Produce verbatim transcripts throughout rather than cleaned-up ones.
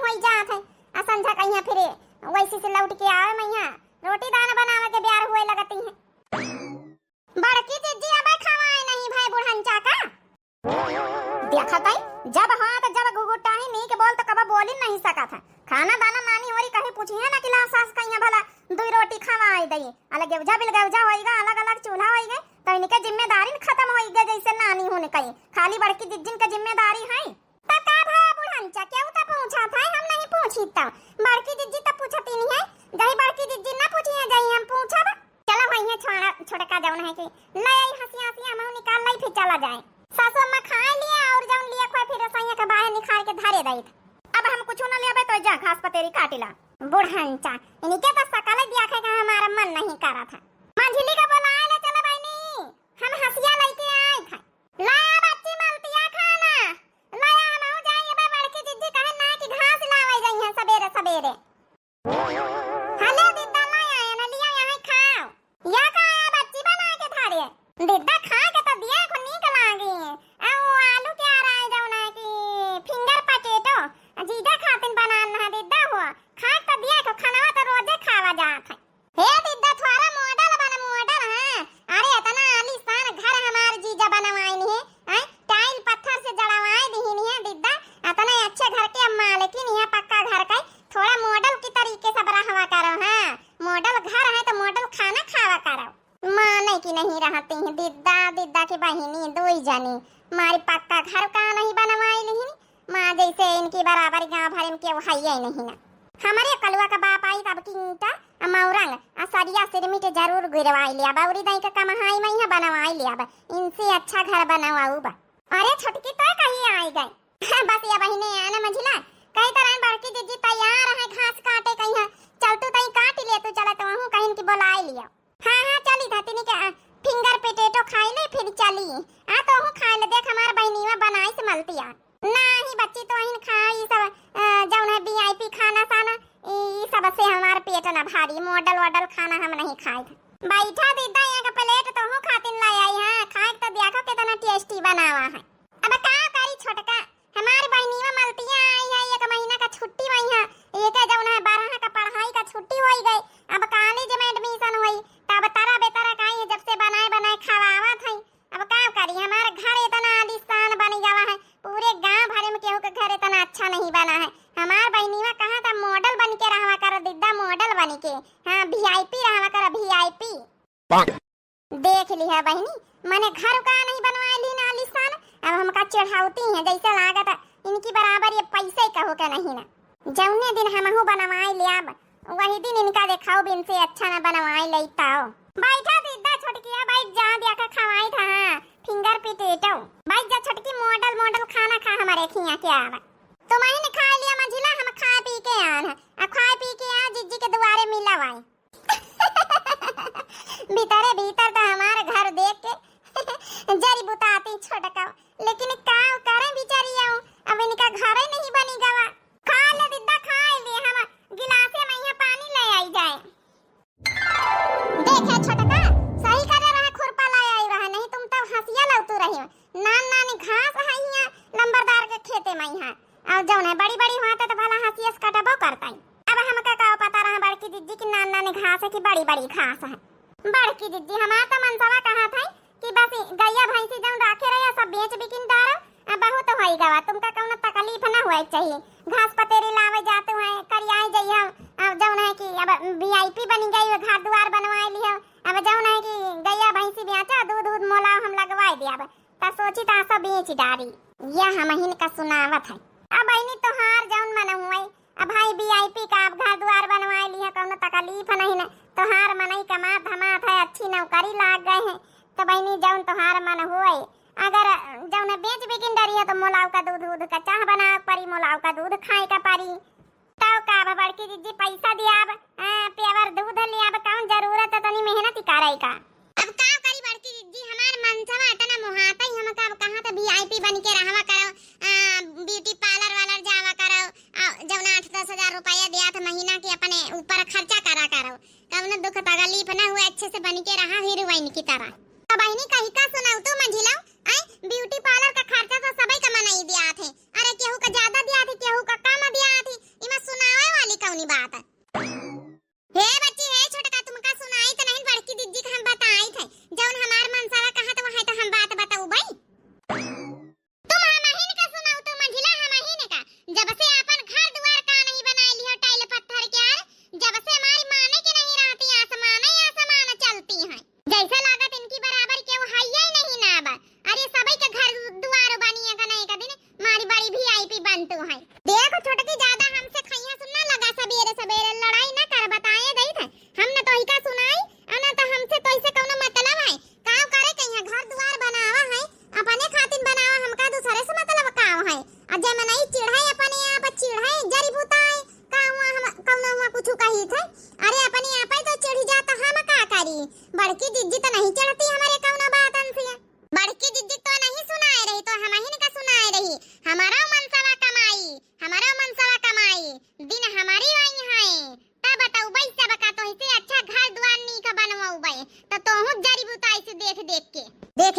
आई जात है, आ संझा कहिया फिरे वैसी से लौट के आवे मैया, रोटी दाना बनावे के ब्यार हुए लगती है। बड़की जिज्जी अबे खवाए नहीं भए बुढ़नचा का। देखत है, जब हाँ त जब गुगुटाही नीक बोल त कबो बोली नहीं सकत है। खाना दाना नानी होरी कहीं पूछी है ना कि ला सास कहिया भला दुई रोटी खवाए दई। अलग गेवजा बिल गेवजा होई गा, अलग अलग चूल्हा होई गए, तो इनके जिम्मेदारी न खत्म होई गए जैसे नानी होने कही। खाली बड़की जिज्जिन के जिम्मेदारी है। त का भा बुढ़नचा, केहू त पूछत है, हम नहीं पूछी त। बड़की जिज्जी त पूछती नहीं है, जही बड़की जिज्जी ना पूछी है, जही हम पूछब। चला वही है छोड़ा, छोटका जौन है कि ले आई हंसी हंसी, हम निकाल लाई, फिर चला जाए। सासू अम्मा खाए लिए और जौन लिए खोए फिर रसोईया के बाहर निकाल के धरे दई। अब हम कुछ न लेबे तो जा घास पतेरी काटिला। बुढ़नचा, इनके त सकल दिया खे का हमारा मन नहीं करा था। मंझली का बोलाए ले चला बहिनी, हम हंसिया लेके आए थे। लाया बच्ची मलतिया खाना, लाया हमहू जाई, अबे बड़की जिज्जी कहे ना कि घास लावे जाई है सबेरे सबेरे। हले दीदा लाया है ना, लिया यहाँ खाओ। या का है बच्ची बना के धरे? दीदा खा के तो दिया को नीक लागी। आ वो आलू के आ रहा है जौन है कि finger potato, जीजा खातिन बनान है दीदा हो। खा के तो दिया को खाना तो रोजे खावा जात है। हे दीदा, थोड़ा model बन, model, हाँ। अरे, इतना आलीशान घर हमार जीजा बनवाइन है, हैं? Tile पत्थर से जड़वाए दिहिन है दीदा। इतने अच्छे घर के अब मालकिन है पक्का घर के। थोड़ा model की तरीके से रहवा करो, हाँ। Model घर है तो model खाना खावा करो। माने की नहीं रहती है दीदा, दीदा की बहिनी दुई जनी। मारी पक्का घर का नहीं बनवाई लिहिन। माँ जैसे इनकी बराबर गाँव भर में केहू हइये नहीं ना। हमरे कलुआ का बाप आई तब की ईंटा, आ मौरंग, आ सरिया सिरमिट जरूर गिरवाई लिया बा। उरी दाई का कमहाई में यहाँ बनवाई लिया बा। इनसे अच्छा घर बनवाऊ बा। अरे छोटकी तो कहीं आई गए। बस ये बहिने आना मंझिला। कई तरह बड़की जिज्जी तैयार है घास काटे कहीं है। चल तू तई काट ले तू चला तो वहूँ कहीं की बोलाई लिया। हाँ, हाँ, चली धतिनी के, आ, finger potato खाई ले, फिर चली। आ, तोहू खाई ले, देख, हमार बहिनीवा बनाई से मलतिया। नाही बच्ची, तोहिन खा, ई सब, आ, जौन है VIP खाना साना, ई, ई सब से हमार पेट ना भारी, model वॉडल खाना हम नहीं खाई। बैठा दीदा, एक plate तोहू खातिन ले आई, हाँ, खाए के तो देखो कितना tasty बनावा है। अब का करी छोटका, हमार बहिनिया मलतिया आई है, एक महीना का छुट्टी वही है, एक जौन है बारह का पढ़ाई का छुट्टी होई गई, अब college में admission होई, तब तरा बेतरा का आई है, जब से बनाए बनाए खवावत है। अब का करी, हमार घर इतना आलीशान बन गवा है, पूरे गांव भरे में केहू के घर इतना अच्छा नहीं बना है। हमार बहिनिया कहा था model बन के रहवा कर दीदा, model बन के, हाँ VIP रहवा कर VIP। देख लिहा बहिनी, मने घर का नहीं बनवाए ली ना आलीशान, अब हमका चढ़ावती हैं, जैसे लागत इनकी बराबर ये पैसे कहू के नहीं ना। जौने दिन हमहू बनवाए लियाब, वही दिन इनका देखाओ बिन से अच्छा ना बनवाए लेताओ। बैठा दीदा छोटकिया, बैठ जा, दिया का खवाई था, हाँ, finger potato। बैठ जा छोटकी, model model खाना खा हमारे खिया के आवा। तुम ही ने खा लिया मंझिला, हम खा पी के आन है, अब खा पी के आ जिज्जी के दुआरे मिला वाई। भीतरे भीतर तो हमार घर देख के जरी बुताती छोटका, लेकिन का करें बिचारिया, अब इनका घरे नहीं बनी गवा। खा ले दीदा, खा ले, हम गिलासे में यहाँ पानी ले आई जाए। देखे छोटका, सही करे रहा, खुरपा ले आई रहा, नहीं तुम तब हंसिया लौतू रही। नान नानी घास है यहाँ लंबरदार के खेते में यहाँ, और जौन है बड़ी बड़ी हुआ तो भला हंसिया से कटबो करता है। अब हमका का पता रहा बड़की जिज्जी की नान नानी घास है कि बड़ी बड़ी घास है। बड़की जिज्जी, हमार तो मनसवा कहा था कि बस गैया भैंसी जौन राखे रहे सब बेच बिकिन डारो, आ, बहुत होई गवा, तुमका कौनो तकलीफ ना होए चाहिए। घास पतेरी लावे जातू है, करियाई जइहो, आ, जौन है कि अब VIP बनी गई, घर दुआर बनवाए लिहो, अब जौन है कि गैया भैंसी बेचो, दूध दूध मोलाओ हम लगवाए दियाब। त सोची त सब बेच डारी। यह हमहिन का सुनावत है। अब बहिनी तोहार जौन मन हुए, अब भाई VIP का अब घर दुआर बनवाए लिहा, कौनो तकलीफ नहीं न। तोहार मनई कमात धमात है, अच्छी नौकरी लाग गए हैं, तो बहिनी जौन तोहार मन हुए, अगर जौन बेच बिकिन डरी है तो मोलाऊ का दूध दूध का चाह बनावे परी, मोलाऊ का दूध खाए का परी। तब का अब बड़की जिज्जी पैसा दियाब, आ, pure दूध लियाब, कौन जरूरत है तनी मेहनत ही करे का। अब का करी बड़की जिज्जी, हमार मनसवा इतना मोहाता ही हमका अब कहा तो VIP बन के रहवा करो, आ, beauty parlour वालर जावा करो, आ, जौन आठ दस हजार रुपया दिया था महीना के अपने ऊपर खर्चा करा करो, कौनो दुख तकलीफ ना हुए, अच्छे से बन के रहा हीरोइन की तरह। तो बहिनी कही का सुनाऊ तू मंझिला, आई beauty parlour का खर्चा तो सबई का मनई दिया थे, अरे केहू का ज्यादा दिया थी, केहू का कम दिया थी, ई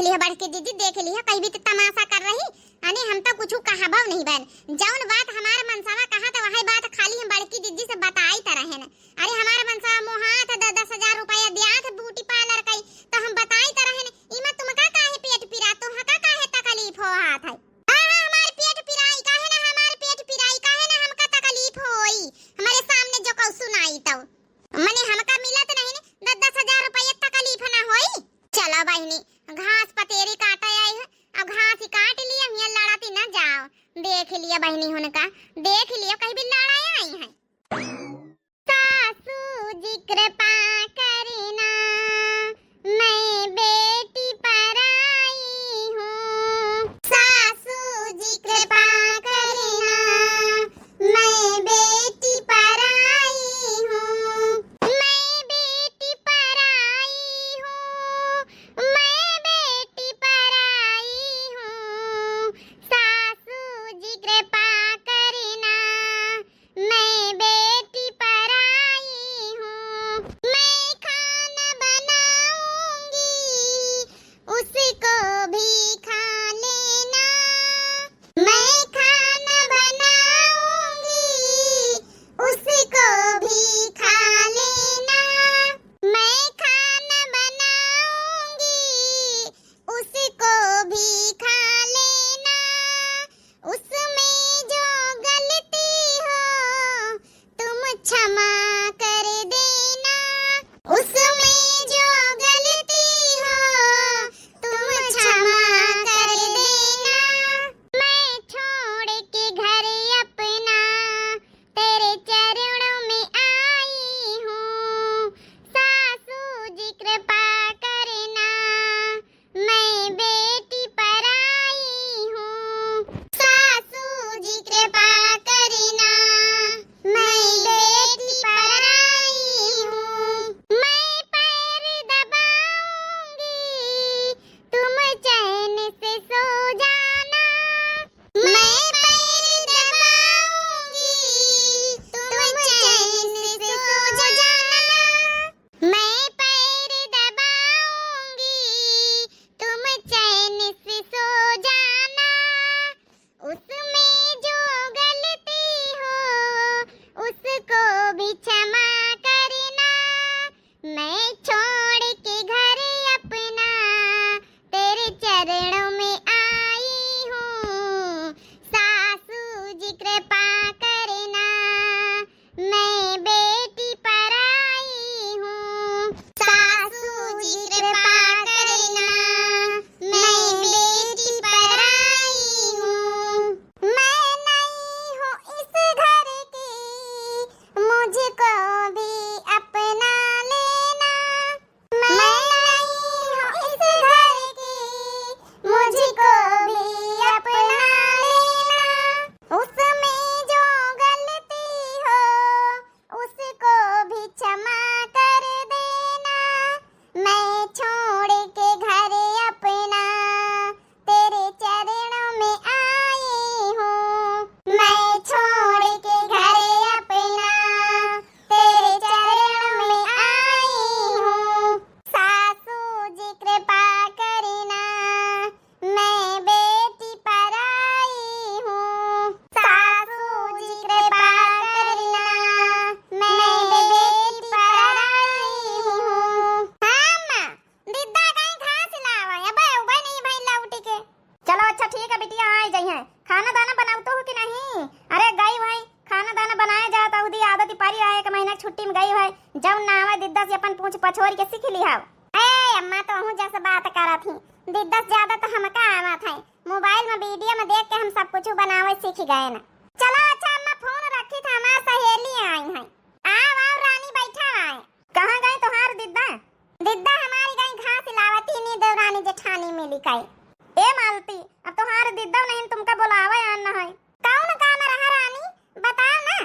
यह बड़की दीदी देख लिहा, कहीं भी तो तमाशा कर रही। अने हम तो कुछ कहबो नहीं बन, जौन बात हमार मनसवा कहा तो वही बात खाली हम बड़की दीदी से बताई त रहेन। अरे हमार मनसवा मोहात द-, दस हजार रुपया दियात ब्यूटी पार्लर कई, तो हम बताई त रहेन। इमा तुमका काहे पेट पिरा, तुमका काहे तकलीफ हो हाथ है? हाँ, हाँ, हमार पेट पिराई, काहे ना हमार पेट पिराई, काहे ना हमका तकलीफ होई, हमारे सामने जो कहू सुनाई तो। मने हमका मिलत नहीं ने, द-, दस हजार रुपया तकलीफ ना होई। चलो बहिनी, घास पतेरी काटे आई है, अब घास ही काट लिया, हियाँ लड़ाती ना जाओ। देख लिया बहिनी हुनका, देख लिया कहीं भी लड़ाए आई है। सासू जी कृपा करना, मैं बेटी पराई हूँ। सासू जी कृपा करना, मैं बेटी पराई हूँ। मैं बेटी पराई हूँ, मैं बेटी पराई हूँ। सासू जी कृपा करना, मैं बेटी पराई हूँ। मैं खाना बनाऊंगी, उसको भी खा लेना। मैं खाना बनाऊंगी, उसको भी खा लेना। मैं खाना बनाऊंगी, उसको भी खा लेना। उसमें जो गलती हो, तुम क्षमा कर देना। उसमें जो गलती हो, तुम क्षमा कर देना। मैं छोड़ के घर अपना, तेरे चरणों में आई हूँ। सासू जी कृपा करना, मैं बेटी पराई हूँ। सासू जी कृपा करना, मैं बेटी पराई हूँ। मैं पैर दबाऊंगी, तुम चैन से सो जाना। मैं पैर दबाऊंगी, तुम चैन से सो जाना। मैं पैर दबाऊंगी, तुम चैन से सो जाना। उसमें जो गलती हो, उसको भी क्षमा करना। मैं छोड़ के घर अपना, तेरे चरणों में आई हूँ। सासू जी कृपा करना, मैं बेटी पराई हूँ। सासू जी कृपा करना, मैं बेटी पराई हूँ। मैं नई हूँ इस घर की, मुझको भी अपना लेना। मैं नई हूँ इस घर की, मुझको भी अपना लेना। उसमें जो गलती हो, उसको भी क्षमा कर देना। मैं छोड़ के घर अपना, तेरे चरणों में आई हूँ। मैं छोड़ के घर अपना, तेरे चरणों में आई हूँ। सासू जी कृपा करना, मैं बेटी पराई हूँ। सासू जी कृपा करना, मैं बेटी पराई हूँ। हाँ अम्मा, दिद्दा गई घास लावा, अबे उबे नहीं भाई लौटी के। चलो अच्छा ठीक है बिटिया, आ जाई है। खाना दाना बनावतो हो कि नहीं? अरे गई भाई, खाना दाना बनाए जा तो उदी आदत ही पारी रहे, एक महीना की छुट्टी में गई भाई, जौन ना आवे दिद्दा से अपन पूछ पछोर के सीख ली हाव। ए अम्मा, तो हूँ जस बात करत ही, दिद्दा से ज्यादा तो हमका आवत है, मोबाइल में वीडियो में देख के हम सब कुछ बनावे सीख गए ना। चलो अच्छा अम्मा, फोन रखी था, हमार सहेली आई है। आओ आओ रानी, बैठा आए। कहाँ गई तोहार दिद्दा? दिद्दा हमारी गई घास लावती, नी देवरानी जेठानी मिली कई। ए मालती, अब तोहार दिद्दा नहीं तुमका बोलावे आन न है। कौन काम रहा रानी, बताओ ना।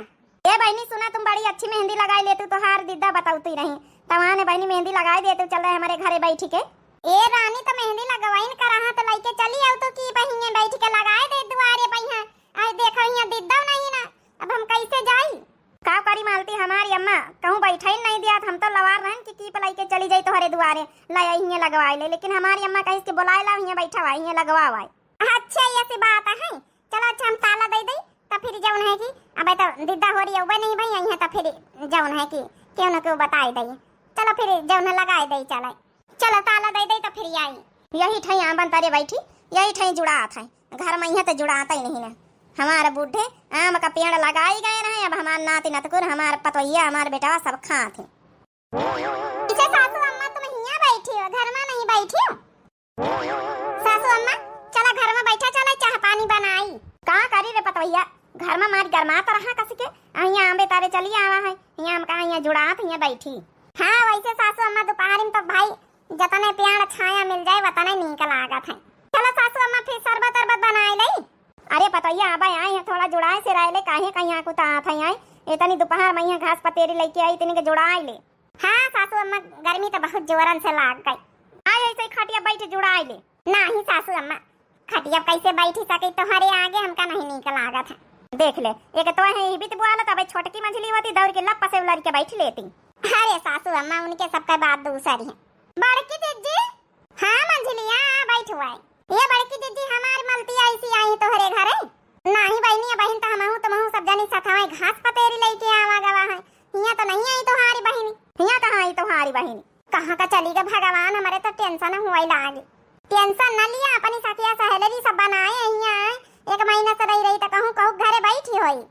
ए बहिनी सुना, तुम बड़ी अच्छी मेहंदी लगाई लेतू, तोहार दिद्दा बतौती रही। तवाने बहिनी मेहंदी लगाई देतू, चल रहे हमारे घरे बैठ के। ए रानी, तो मेहंदी लगवाइन का रहा तो लइके चली आओ तो की बहिने बैठ के लगाए दे दुआरे बहिया। आई देखो यहाँ दिद्दा नहीं ना, अब हम कैसे जाई? का करी मालती, हमारी अम्मा कहूँ बैठइ नहीं दियात, हम तो लवार रहन कि कीप लइके चली जाई तोहरे दुआरे, लइ आई हियाँ लगवाइ ले, लेकिन हमारी अम्मा कहिस कि बोलाइ ला, हियाँ बैठा हुआ, हियाँ लगवा हुआ। अच्छा, ऐसी बात है। चलो, अच्छा, हम ताला दइ दई, तब फिर जउन है कि अबे तो दिद्दा होरी अउबे नहीं भई, आई है, तब फिर जउन है कि केहू न केहू बताइ दई। चलो, फिर जउन है लगाइ दई, चलो। चलो, ताला दइ दई, तब फिर आई। यही ठई आम बन तरे बैठी, यही ठई जुड़ात है। घर मइहाँ तो जुड़ातइ नहीं ना। हमार बूढ़े आम का पेड़ लगाइ गए रहे, अब हमार नाती नतकुर, हमार पतोहिया, हमार बेटवा सब खात है। इसे सासू अम्मा, तुम हियाँ बैठी हो, घर में नहीं बैठी हो? सासू अम्मा, चला घर में बैठा, चला चाह पानी बनाई। का करी रे पतोहिया, घर में मारी गरमात रहा कस के, आ हियाँ आंबे तारे चली आवा है, हियाँ हम कहा हियाँ जुड़ात, हियाँ बैठी। हाँ, वैसे सासू अम्मा, दोपहर में तो भाई जतने पेड़ छाया मिल जाए, वतने नीक लागत है। चला सासू अम्मा, फिर शरबत अरबत बनाए लई। अरे पतोहिया, अब आए हैं, थोड़ा जुड़ाए से रह ले, काहे कहीं आकुतात है आए, इतनी दोपहर में यहाँ घास पतेरी लइके आई, इतनी के जुड़ाए ले। हाँ सासू अम्मा, गर्मी तो बहुत जोरन से लाग गई। आए ऐसे ही खटिया बैठ जुड़ाए ले। नाही सासू अम्मा, खटिया कैसे बैठी सके तोहरे आगे, हमका नहीं नीक लागत है। देख ले, एक तो है इबित बुआला, तब छोटकी मंझली होती, दौड़ के लप से उलर के बैठ लेती। अरे सासू अम्मा, उनके सबका बात दूसरी है। बड़की जिज्जी, हाँ मंझलिया, आ बैठ हुआ है। ये बड़की जिज्जी, हमार मलतिया ऐसी आई तोहरे घरे? नाही बहिनी, बहिन तो हमहू तुमहू सब जनी सथवाई घास पतेरी लइके आवा गवा है। हियाँ तो नहीं आई तोहारी बहिनी। हियाँ तो आई तोहारी बहिनी। कहाँ का चली गए भगवान, हमरे तो tension हुआ लागे। Tension न लिया, अपनी सखिया सहेलरी सब बनाए हियाँ आए। एक महीना से रही रही तो कहूँ कहूँ घरे बैठी होई।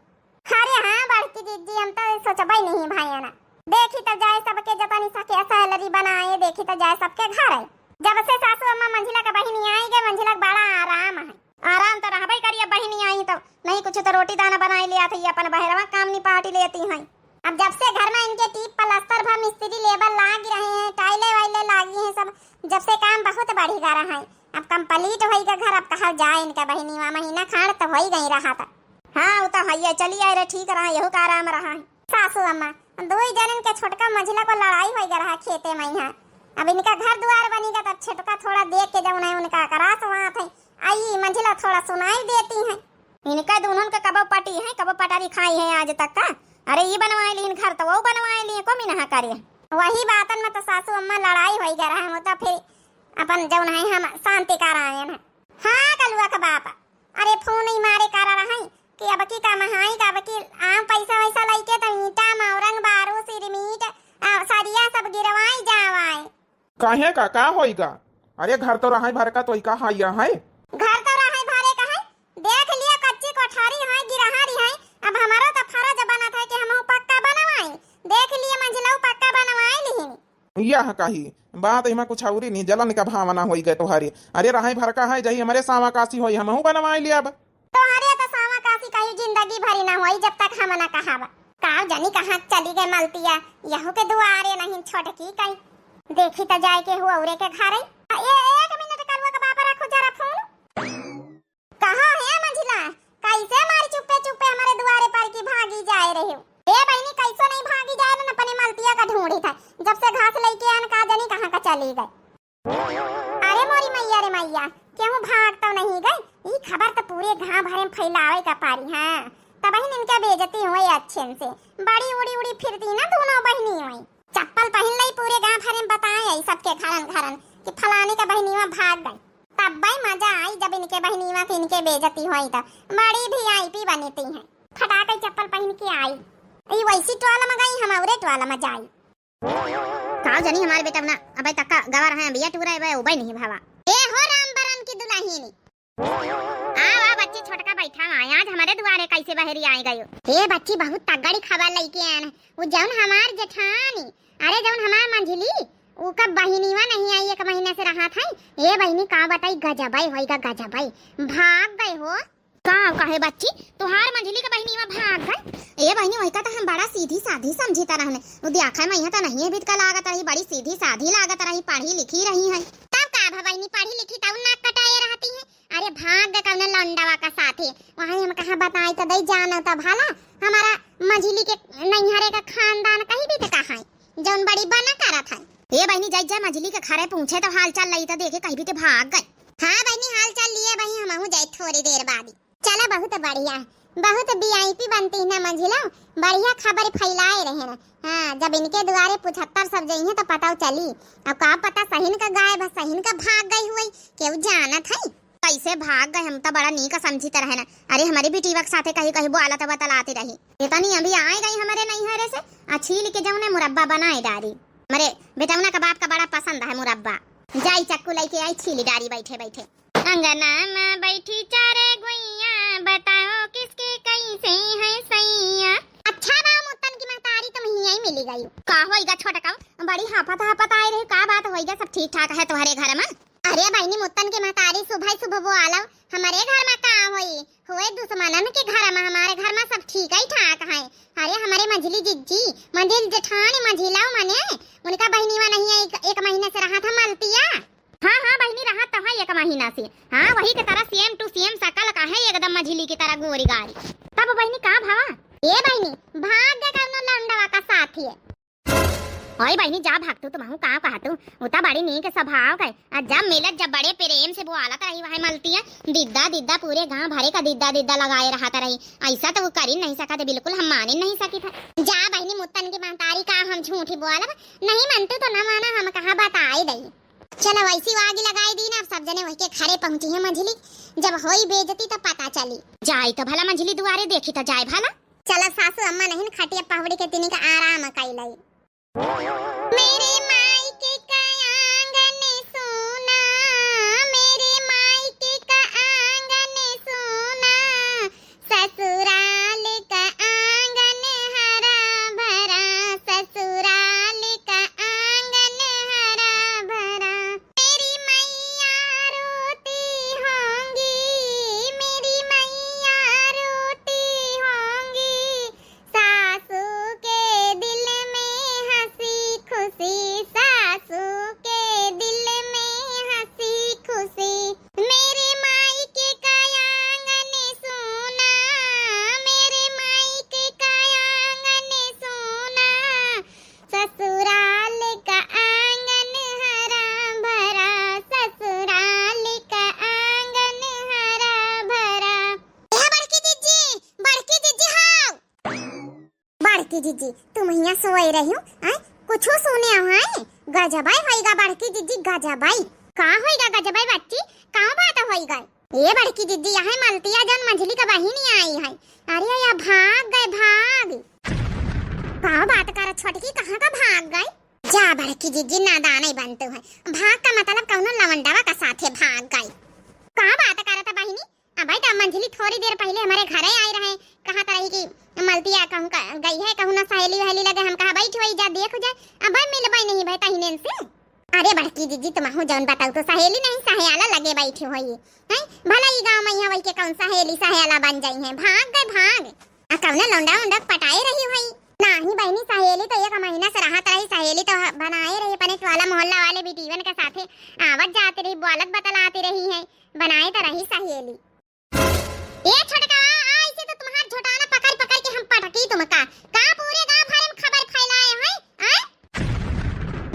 अरे हाँ बड़की जिज्जी, हम तो सोचबे नहीं भाई ना। देखी तो जाए सबके जतनी सखिया सहेलरी बनाए, देखी तो जाए सबके घर है। जब से सासू अम्मा मंझिला के बहिनी आई गए, मंझिला के बड़ा आराम है। आराम तो रहबे करिए बहिनी आई तो, नहीं कुछ तो रोटी दाना बनाए लिया था, ये अपन बहरवा काम निपाटी लेती हैं। अब जब से घर में इनके टीप प्लास्टर भा मिस्त्री लेबर लाग रहे हैं, टाइले वाइले लागी हैं सब, जब से काम बहुत बढ़ी गा रहा है। अब complete होई गा घर, अब कहा जाए इनका बहिनी, वहाँ महीना खांड तो होई गई रहा था। हाँ, वो तो है, चली आए रे, ठीक रहा, यहू का आराम रहा है। सासू अम्मा, दुई जनन के छोटका मझिला को लड़ाई होई गा रहा खेते में यहाँ। अब इनका घर दुआर बनी गा, तब छोटका थोड़ा देख के जउन है उनका करास वहाँ थे, आई मंझिला थोड़ा सुनाई देती हैं। इनका दुनों के कबो पटी है, कबो पटारी खाई है आज तक का। अरे ये बनवाए लीन घर तो वो बनवाए लिए, को मिनहा करे। वही बातन में तो सासू अम्मा लड़ाई होई गा रहा है, वो तो फिर अपन जउन है हम शांति कराए हैं। हाँ कलुआ का बाप, अरे फोन ही मारे कर रहा है कि अब की कमहाई का, अब की आम पैसा वैसा लइके तो ईंटा, मौरंग, बारू, सिरमीट, आ, सरिया सब गिरवाई जावाए। काहे का, का होइगा? अरे घर तो रहाई भर का तोई का हाइया है। घर तो रहाई भरे का है, देख लिया कच्ची कोठारी है, गिरहारी है, अब हमारो तो फर्ज बनत है कि हमहू पक्का बनवाई। देख लिए मंझिलऊ पक्का बनवाई लिहिन। यह कही बात, इमा कुछ औरी नहीं, जलन का भावना होई गए तोहारी। अरे रहाई भर का है, जही हमरे सावा काशी होई, हमहू बनवाई लियाब। तोहरे तो सावा काशी कहीं जिंदगी भरी ना होई जब तक हम ना कहाब। काव जनी कहाँ चली गए मलतिया, यहू के दुआरे नहीं छोटकी कहीं। देखी तो जाए के हुआ औरे के घरे। ए, एक मिनट कलुआ के बाप रखो जरा फोन। कहाँ है मंझिला? कैसे मारी चुप्पे चुप्पे हमारे दुआरे पर की भागी जाए रहे हो? ए बहिनी, कैसो नहीं भागी जाए ना, अपने मलतिया का ढूंढी था। जब से घास लेके आन का जनी कहाँ का चली गए। अरे मोरी मैया रे मैया, केहू भाग तो नहीं गए? ई खबर तो पूरे गांव भरे में फैलावे का पारी। हाँ, तब बहिन इनके बेइज्जती हुई अच्छे से। बड़ी उड़ी उड़ी फिरती ना दोनों बहिनी हुई। चप्पल पहन लई पूरे गांव भरे में बताए आई सबके घरन घरन कि फलानी का बहिनीवा भाग गई। तब भाई मजा आई जब इनके बहिनीवा के इनके बेइज्जती हुई तो। बड़ी VIP बनती हैं। फटाके चप्पल पहन के आई। ई वैसी टोला में गई, हम औरे टोला में जाई। काव जनी हमारे बेटा ना, अबे तक्का गवा रहे हैं, बिया टूरा है, उबे नहीं भावा। ए हो राम बरन की दुल्हनी। आवा बच्ची छोटका बैठा हुआ, आज हमारे दुआरे कैसे बहरी आए गयो? ए बच्ची बहुत तगड़ी खबर लेके आन है। वो जौन हमार जेठानी, अरे जौन हमार मंझली, उका बहिनीवा नहीं आई एक महीना से रहा था। ए बहिनी का बताई गजबई होइगा गजबई। भाग गए हो। का कहे बच्ची, तोहार मंझली के बहिनीवा भाग गए? ए बहिनी, वही का तो हम बड़ा सीधी साधी समझी त रहने। उ देखा में यहाँ तो नहीं है, बितका लागत रही, बड़ी सीधी साधी लागत रही, पढ़ी लिखी रही है। तब का भा बहिनी, पढ़ी लिखी तब नाक कटाए रहती है। अरे भाग गए कौने लौंडवा का साथे। वही हम कहा बताई तो दई जानो तो भला हमारा मंझली के नैहरे का खानदान कहीं भी तो कहा है, जौन बड़ी बना करत है। ए बहिनी, जाई जा मंझली के घरे पूछे तो हाल चाल लई तो देखे कहीं भी तो भाग गए। हाँ बहिनी, हाल चाल लिए बहिनी, हमहू जाए थोड़ी देर बाद ही। चला, बहुत बढ़िया। बहुत VIP बनती है ना मंझिलो, बढ़िया खबर फैलाए रहे ना। हाँ, जब इनके दुआरे पचहत्तर सब जइहें तो पता चली। अब का पता सहिन का गायब है, सहिन का भाग गई हुई, केहू जानत है। कैसे भाग गए, हम तो बड़ा नीक समझित रहे ना। अरे हमरे बिटिया के साथे कहीं कहीं बोलत बतलाती रही। इतनी अभी आए गई हमरे नैहरे से, आ छील के जौने मुरब्बा बनाए डारी। हमरे बेटौना का बाप का बड़ा पसंद है मुरब्बा। जाई चक्कू लेके आई, छील डारी बैठे बैठे। अंगना में बैठी चारे गुइया, बताओ किसके कैसे है सैया। अच्छा बा मुत्तन की महतारी, तुम हियाँ ही मिली गई। का होइगा छोटका, बड़ी हाफत हाफत आए रही, का बात होइगा, सब ठीक ठाक है तुम्हारे घर में? अरे बहिनी, मुत्तन के महतारी सुबह सुबह बोआलव, हमरे घर में का होई? होए दुश्मनन के घर में, हमारे घर में सब ठीक ही ठाक है। अरे हमरे मंझली जिज्जी, मंझिल जेठानी, मंझिला मने, उनका बहिनीवा नहीं है, एक, एक महीने से रहा था मलतिया। हाँ, हाँ बहिनी, रहा तो है एक महीना से। हाँ, वही के तरह same to same शकल का है, एकदम मंझिली की तरह गोरी गारी। तब बहिनी का भवा? ए बहिनी, भाग गए कौनो लंडवा का साथ है। ओए बहिनी, जा भाग तू, तुमहू का कहा तू, उ त बड़ी नीक स्वभाव के। आ जब मिलत, जब बड़े प्रेम से बोआलत रही, वह मलतिया, दिद्दा दिद्दा, पूरे गांव भरे का दिद्दा दिद्दा लगाए रहत रही। ऐसा तो वो कर ही नहीं सकत, बिल्कुल हम मान ही नहीं सकित है। जा बहिनी, मुत्तन की महतारी का हम झूठी बोलब, नहीं मनतू तो न माना, हम कहा बताई दई। चलो वैसी आगी लगाई दी ना, अब सब जने वही के घरे पहुंची है मंझली, जब होई बेइज्जती तो पता चली। जाई तो भला मंझली दुआरे, देखी तो जाए भला। चला सासू अम्मा नहीं खटिया पहुड़ी के तिनी का आराम कैलाई। मेरे मायके का आंगन सूना, मेरे मायके का आंगन सूना, ससुराल का आंगन हरा भरा, ससुराल का आंगन हरा भरा। मेरी मैया रोती होंगी, मेरी मैया रोती होंगी, सासू के दिल में हंसी खुशी, सासू के दिल में हंसी खुशी। मेरे मायके का आंगन सूना, मेरे मायके का आंगन सूना, ससुराल का आंगन हरा भरा, ससुराल का आंगन हरा भरा। ए बड़की जिज्जी, बड़की जिज्जी हाव। बड़की जिज्जी, तुम हियाँ सोए रही हो, आय? कुछो सुने हो, आय? गजबाई होइगा बड़की जिज्जी, गजबाई। का होइगा गजबाई बच्ची? का बात होइगा? ए बड़की जिज्जी, यह मलतिया जौन मंझली का बहिनी आई है। अरे या भाग गए, भाग। का बात कर छोटकी, कहाँ का भाग गए? जा बड़की जिज्जी, नादान ही बनते हैं। भाग का मतलब कौनो लवंडवा का साथे भाग गए। का बात करत बहिनी? अबे त मंझली थोड़ी देर पहिले हमरे घरे आए रहे, कहत रही कि मलतिया कहूँ का गई है, कहूँ ना सहेली वहेली लगे। हम कहा बैठ वही जा, देख जाए, अबे मिलबे नहीं भय तहिनेन से। अरे बड़की जिज्जी, तुमहू जौन बताऊ तो सहेली नहीं सहेला लगे बैठी होई, हैं? भला ई गाँव में यहाँ वही के कौन सहेली सहेला बन जाई हैं? भाग गए, भाग। आ कौनो लौंडा उंडा पटाए रही होई? नाही बहिनी, सहेली तो एक महीना से रहत रही, सहेली तो बनाए रही, अपने टोला मोहल्ला वाले बिटियन के साथे आवत जात रही, बोलत बतलात रही है, बनाए तो रही सहेली। ए छोटकवा, आज से तो तुम्हार झोटाना पकड़ पकड़ के हम पटकी तुमका। का पूरे गांव भरे में खबर फैलाए हैं, आय?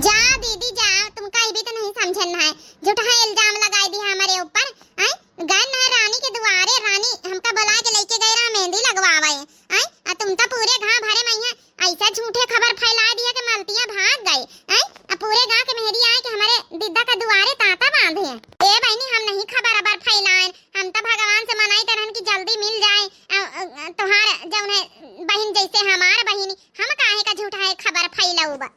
जा दीदी जा, तुमका ई भी तो नहीं समझन है, झूठा इल्जाम लगाई दी हमारे ऊपर, आय? गए ना रानी के दुआरे, रानी हमका बुला के लेके गए रहा मेहंदी लगवावे, आय? आ तुम तो पूरे गांव भरे में यहाँ ऐसा झूठे खबर फैला दिया कि मलतिया भाग गए, हैं? अब पूरे गांव के मेहरी आए कि हमारे दिद्दा का दुआरे तांता बांधे हैं। ए बहिनी, हम नहीं खबर अबर फैलाएन, हम तो भगवान से मनाई तरहन कि जल्दी मिल जाए, अ, अ, अ, तोहार जौन है बहिन जैसे हमार बहिनी, हम काहे का झूठा है खबर फैलाउब?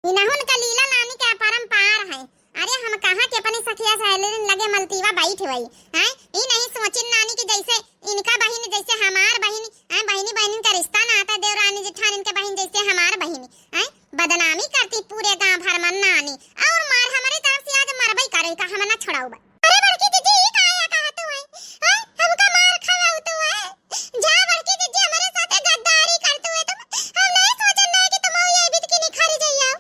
इनहुन का लीला नानी के अपरंपार है। अरे हम कहाँ के अपने सखिया सहेलिन लगे मलतीवा बैठ वई, हैं? ई नहीं सोचिन नानी कि जैसे इनका बहिन जैसे हमार बहिन, हैं? बहिनी बहिनिन का रिश्ता नाता, देवरानी जेठानिन के बहिन जैसे हमार बहिन, हैं? बदनामी करती पूरे गांव भर में नानी, और मार हमारे तरफ से आज मरबई करे का हम ना छोड़ाउब। अरे बड़की जिज्जी, ई का आया कहा तू है? हैं? हमका मार खवाऊ तू है? जा बड़की जिज्जी, हमरे साथे गद्दारी करतू है तुम। हम नहीं सोचन रहे कि तुम ये बित की निखरी जइयो।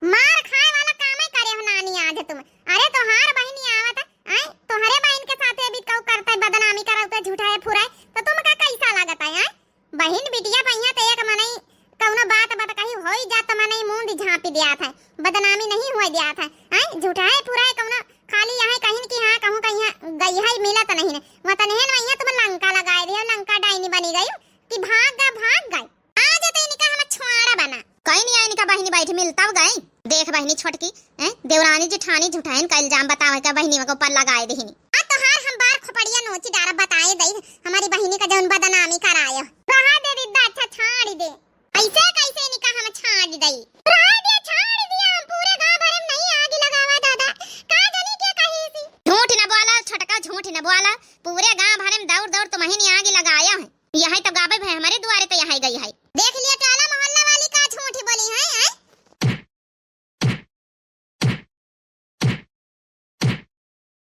मार खाए वाला कामे करे हो नानी आज तुम। अरे तोहार बहिनी आवत, आय? तोहरे बहिन के साथे अभी कऊ करता है, बदनामी करत है, झूठा है, फुरा है, तो तुमका कैसा लागत है, आय? बहिन बिटिया पहिया ते एक मनई कौनो बात बात कही होई जात मनई मुंह दी झांपी दियात है, बदनामी नहीं हुए दियात है, आय? झूठा है, फुरा है, कौनो खाली यहाँ कहिन कि हाँ कहूँ कहीं गई है, मिलत नहीं है, वतनहन वहीं तुम लंका लगाए। अरे लंका डाइनी बनी गई कि भाग गए, भाग गए। आज तो इनका हम छोड़ा बना। कहीं नहीं, इनका बहिनी बैठ मिलता गई। देख बहिनी छोटकी, हैं? देवरानी जेठानी झूठाइन का इल्जाम बतावे का बहिनी के ऊपर लगाए देहिनी। आ तोहार हम बार खोपड़िया नोची डारा बताए दई, हमारी बहिनी का जौन बदनामी करायो। रहा दे दीदा, अच्छा छाड़ी दे। ऐसे कैसे इनका हम छाड़ी दई? रहा दे, छाड़ी दिया, हम पूरे गांव भर में नहीं आग लगावा दादा। का जानी क्या कही सी। झूठ न बोला छोटका, झूठ न बोला। पूरे गांव भर में दौड़ दौड़ तुम ही आग लगाया है। यही तो गाबे भे हमारे दुआरे तो यही गई है। देख लिया टोला मोहल्ला वाली का झूठी बोली है, हैं?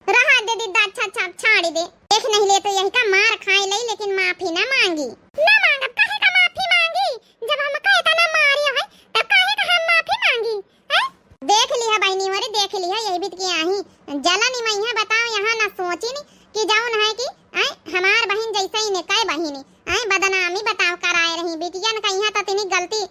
रहा दे दीदा, अच्छा, अच्छा, छाड़ी दे। देख नहीं ले तो यही का मार खाए लई, लेकिन माफी ना मांगी। ना मांगब, काहे का माफी मांगी? जब हमका इतना मारियो है, तब काहे का हम माफी मांगी? हैं? देख लिहा बहिनी हो रे, देख लिहा, यही बीत के आही। जलन ही मइहा बताओ, यहाँ ना सोची नी कि जौन है कि, हैं, हमार बहिन जैसे ही ने कई बहिनी, हैं, बदनामी बताओ कराए रही। बिटियन का यहाँ तो तिनी गलती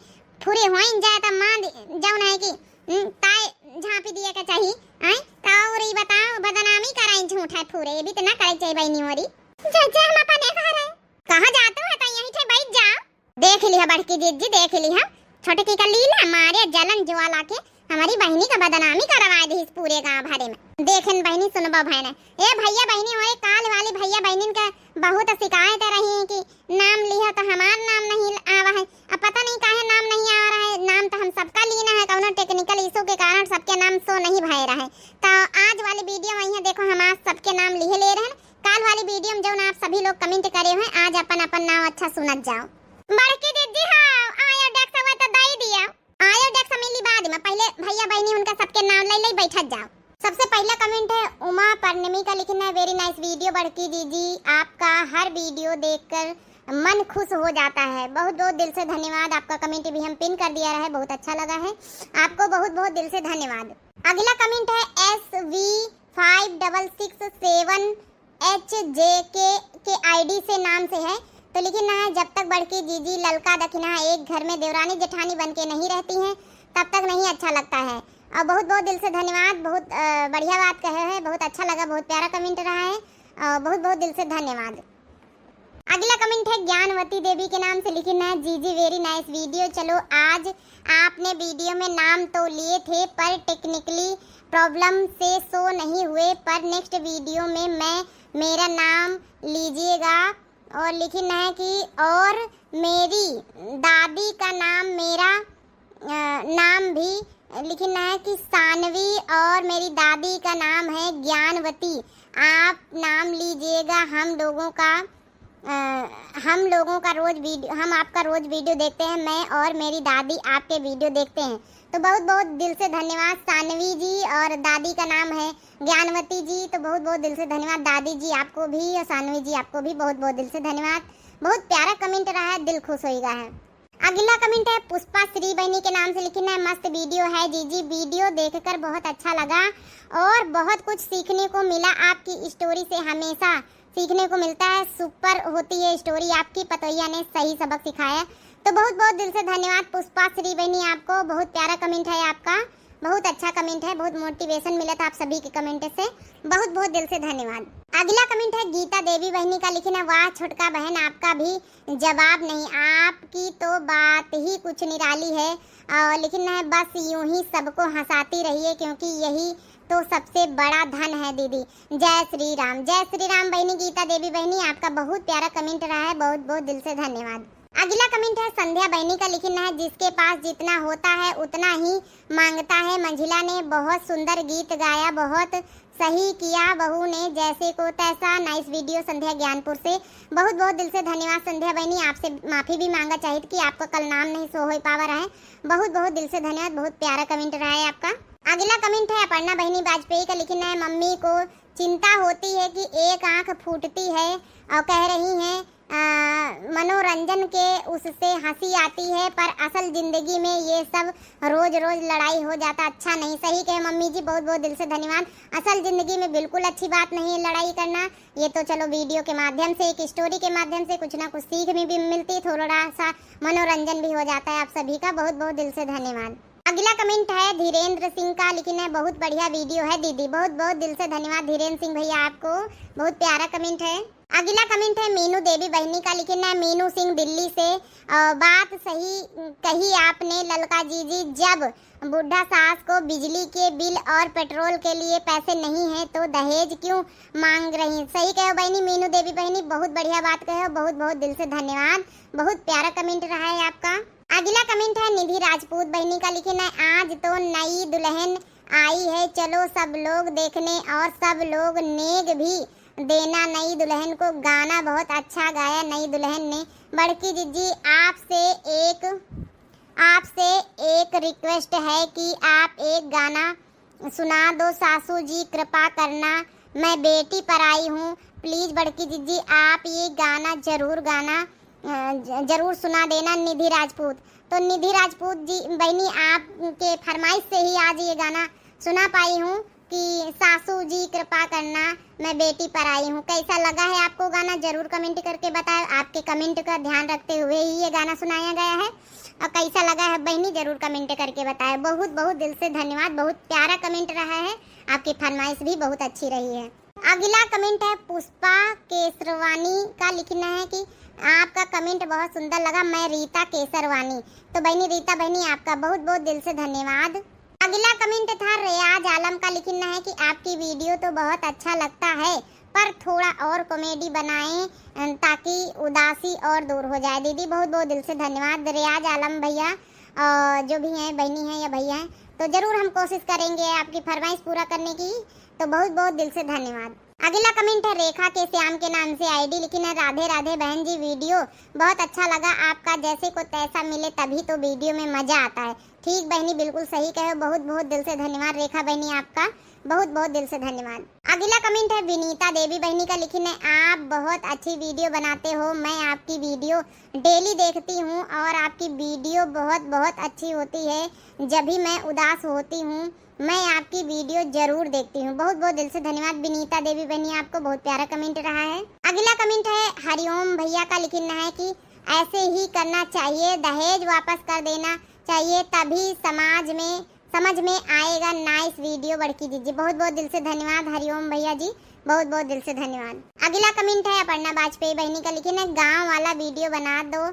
फुरे होइन जाए त मान दि-, जौन है कि, हम्म, ताए झांपी दिए के चाही, आय, त और ई बताओ, बदनामी कराई झूठ है फुरे, ये भी तो ना करे के चाही बहिनी मोरी। जैसे हम अपने घर है। कहाँ जाते हो, तो यहीं ठे बैठ जाओ। देख लिहा बड़की दीदी, देख लिहा, छोटकी का लीला मारे जलन ज्वाला के हमारी बहिनी का बदनामी करवाए दिहिस पूरे गांव भरे में। देखन बहिनी, सुनबा भैने, ए भैया बहिनी होए, काल वाली भैया बहिनिन के बहुत शिकायत रही कि नाम लिहा तो हमार नाम नहीं आवा है। अब पता नहीं काहे नाम नहीं आ रहा है, नाम तो हम सबका लीना है, कौनो technical issue के कारण सबके नाम show नहीं भय रहा है। तो आज वाली video में यहाँ देखो हम आज सबके नाम लिहे ले रहे हैं। काल वाली video में जौन आप सभी लोग comment करे हुए, आज अपन अपन नाम अच्छा सुनत जाओ। बड़की दीदी हो, आयो desk हुआ तो दई दिया। आयो desk मिली बाद में, पहले भैया बहिनी उनका सबके नाम ले ले बैठत जाओ। सबसे पहला comment है उमा परनमी का, लिखिन है, very nice video बड़की जीजी, आपका हर video देखकर मन खुश हो जाता है। बहुत बहुत दिल से धन्यवाद, आपका comment भी हम pin कर दिया रहे, बहुत अच्छा लगा है, आपको बहुत बहुत दिल से धन्यवाद। अगला comment है S V five double six seven H J K के I D से नाम से है, तो लिखिन है, जब तक बड़की जीजी ललका दखिनहा एक घर में देवरानी जेठानी बन के नहीं रहती हैं, तब तक नहीं अच्छा लगता है। और बहुत बहुत दिल से धन्यवाद, बहुत, अ, बढ़िया बात कहे है, बहुत अच्छा लगा, बहुत प्यारा comment रहा है, और बहुत बहुत दिल से धन्यवाद। अगला comment है ज्ञानवती देवी के नाम से, लिखिन है, जीजी very nice video, चलो आज आपने video में नाम तो लिए थे पर technically problem से show नहीं हुए, पर next video में मैं, मेरा नाम लीजिएगा। और लिखिन है कि और मेरी दादी का नाम मेरा, अ, नाम भी लिखिन है कि सानवी और मेरी दादी का नाम है ज्ञानवती। आप नाम लीजिएगा, हम लोगों का अ, हम लोगों का रोज video, हम आपका रोज video देखते हैं, मैं और मेरी दादी आपके video देखते हैं। तो बहुत बहुत दिल से धन्यवाद सानवी जी, और दादी का नाम है ज्ञानवती जी, तो बहुत बहुत दिल से धन्यवाद दादी जी आपको भी और सानवी जी आपको भी बहुत बहुत दिल से धन्यवाद। बहुत प्यारा comment रहा है, दिल खुश होइगा है। अगला comment है पुष्पा श्री बहनी के नाम से, लिखिन है, मस्त video है जीजी, video देखकर बहुत अच्छा लगा और बहुत कुछ सीखने को मिला आपकी story से। हमेशा सीखने को मिलता है, super होती है story आपकी, पतोहिया ने सही सबक सिखाया। तो बहुत बहुत दिल से धन्यवाद पुष्पा श्री बहनी आपको, बहुत प्यारा comment है आपका, बहुत अच्छा comment है, बहुत motivation मिला था आप सभी के comment से, बहुत बहुत दिल से धन्यवाद। अगला comment है गीता देवी बहनी का, लिखिन है, वाह छोटका बहन, आपका भी जवाब नहीं, आपकी तो बात ही कुछ निराली है, और लिखिन है, बस यूं ही सबको हंसाती रहिए क्योंकि यही तो सबसे बड़ा धन है दीदी। जय श्री राम, जय श्री राम बहनी गीता देवी बहनी, आपका बहुत प्यारा comment रहा है, बहुत बहुत दिल से धन्यवाद। अगला comment है संध्या बहनी का, लिखिन है, जिसके पास जितना होता है उतना ही मांगता है। मंझिला ने बहुत सुंदर गीत गाया, बहुत सही किया बहू ने, जैसे को तैसा। Nice video संध्या ज्ञानपुर से, बहुत बहुत दिल से धन्यवाद संध्या बहनी। आपसे माफी भी मांगा चाहित कि आपका कल नाम नहीं show हो पावा रहे, बहुत बहुत दिल से धन्यवाद, बहुत प्यारा comment रहा है आपका। अगला comment है अपर्णा बहनी वाजपेयी का, लिखिन है, मम्मी को चिंता होती है कि एक आंख फूटती है और कह रही हैं, अ, मनोरंजन के उससे हंसी आती है, पर असल जिंदगी में ये सब रोज रोज लड़ाई हो जाता, अच्छा नहीं। सही कहे मम्मी जी, बहुत बहुत दिल से धन्यवाद। असल जिंदगी में बिल्कुल अच्छी बात नहीं है लड़ाई करना, ये तो चलो video के माध्यम से, एक story के माध्यम से कुछ ना कुछ सीख भी, भी मिलती, थोड़ा सा मनोरंजन भी हो जाता है आप सभी का। बहुत बहुत दिल से धन्यवाद। अगला comment है धीरेंद्र सिंह का, लिखिन है, बहुत बढ़िया video है दीदी। बहुत बहुत दिल से धन्यवाद धीरेंद्र सिंह भैया आपको, बहुत प्यारा comment है। अगला कमेंट है मीनू देवी बहनी का, लिखिन है मीनू सिंह दिल्ली से। अ, बात सही कही आपने ललका जीजी, जब बूढ़ा सास को बिजली के बिल और पेट्रोल के लिए पैसे नहीं है तो दहेज क्यों मांग रही? सही कहो बहनी मीनू देवी बहनी, बहुत बढ़िया बात कहो, बहुत बहुत दिल से धन्यवाद, बहुत प्यारा कमेंट रहा है आपका। अगला कमेंट है निधि राजपूत बहनी का, लिखिन है आज तो नई दुल्हन आई है, चलो सब लोग देखने और सब लोग नेग भी देना नई दुल्हन को। गाना बहुत अच्छा गाया नई दुल्हन ने। बड़की जीजी, आपसे एक, आपसे एक रिक्वेस्ट है कि आप एक गाना सुना दो, सासू जी कृपा करना, मैं बेटी पर आई हूँ। प्लीज बड़की जीजी, आप ये गाना जरूर गाना, अ, ज-, जरूर सुना देना निधि राजपूत। तो निधि राजपूत जी बहनी, आपके फरमाइश से ही आज ये गाना सुना पाई हूँ कि सासू जी कृपा करना, मैं बेटी पर आई हूँ। कैसा लगा है आपको गाना, जरूर कमेंट करके बताएं। आपके कमेंट का ध्यान रखते हुए ही ये गाना सुनाया गया है। और कैसा लगा है बहनी, जरूर कमेंट करके बताएं। बहुत बहुत दिल से धन्यवाद, बहुत प्यारा कमेंट रहा है, आपकी फरमाइश भी बहुत अच्छी रही है। अगला कमेंट है पुष्पा केसरवानी का, लिखना है कि आपका कमेंट बहुत सुंदर लगा, मैं रीता केसरवानी। तो बहनी रीता बहनी, आपका बहुत बहुत दिल से धन्यवाद। अगला कमेंट था रियाज आलम का, लिखना है कि आपकी वीडियो तो बहुत अच्छा लगता है, पर थोड़ा और कॉमेडी बनाएं, अ, ताकि उदासी और दूर हो जाए। दीदी, बहुत बहुत दिल से धन्यवाद रियाज आलम भैया, और जो भी हैं, बहनी हैं या भैया हैं, तो ज़रूर हम कोशिश करेंगे, आपकी फरमाइश पूरा करने की। तो बहुत बहुत दिल से धन्यवाद। अगला कमेंट है रेखा के श्याम के नाम से आईडी, लिखिन है राधे राधे बहन जी, वीडियो बहुत अच्छा लगा आपका, जैसे को तैसा मिले तभी तो वीडियो में मजा आता है। ठीक बहनी, बिल्कुल सही कहे हो। बहुत बहुत दिल से धन्यवाद रेखा बहनी, आपका बहुत बहुत दिल से धन्यवाद। अगला कमेंट है विनीता देवी बहनी का, लिखिन है आप बहुत अच्छी वीडियो बनाते हो, मैं आपकी वीडियो डेली देखती हूँ और आपकी वीडियो बहुत बहुत अच्छी होती है। जब भी मैं उदास होती हूँ, मैं आपकी वीडियो जरूर देखती हूँ। बहुत बहुत दिल से धन्यवाद विनीता देवी बहनी, आपको बहुत प्यारा कमेंट रहा है। अगला कमेंट है हरिओम भैया का, लिखना है कि ऐसे ही करना चाहिए, दहेज वापस कर देना चाहिए, तभी समाज में समझ में आएगा। नाइस वीडियो बड़की जीजी। बहुत बहुत दिल से धन्यवाद हरिओम भैया जी, बहुत बहुत दिल से धन्यवाद। अगला कमेंट है अपर्णा वाजपेयी बहनी का, लिखिन है गाँव वाला वीडियो बना दो,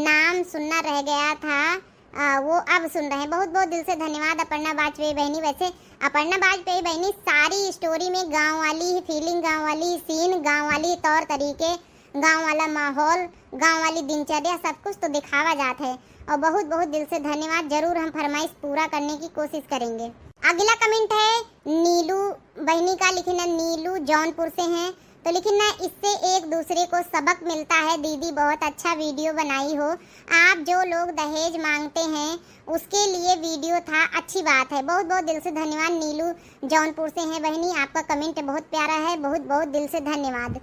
नाम सुनना रह गया था, आ, वो अब सुन रहे हैं। बहुत बहुत दिल से धन्यवाद अपर्णा वाजपेयी बहनी। वैसे अपर्णा वाजपेयी बहनी सारी स्टोरी में गाँव वाली ही फीलिंग, गाँव वाली सीन, गाँव वाली तौर तरीके, गाँव वाला माहौल, गाँव वाली दिनचर्या, सब कुछ तो दिखावा जात है। और बहुत बहुत दिल से धन्यवाद, जरूर हम फरमाइश पूरा करने की कोशिश करेंगे। अगला कमेंट है नीलू बहनी का, लिखिन है नीलू जौनपुर से हैं। तो लिखिन है इससे एक दूसरे को सबक मिलता है। दीदी बहुत अच्छा वीडियो बनाई हो आप, जो लोग दहेज मांगते हैं उसके लिए वीडियो था, अच्छी बात है। बहुत बहुत दिल से धन्यवाद नीलू जौनपुर से हैं बहनी, आपका कमेंट बहुत प्यारा है, बहुत बहुत दिल से धन्यवाद।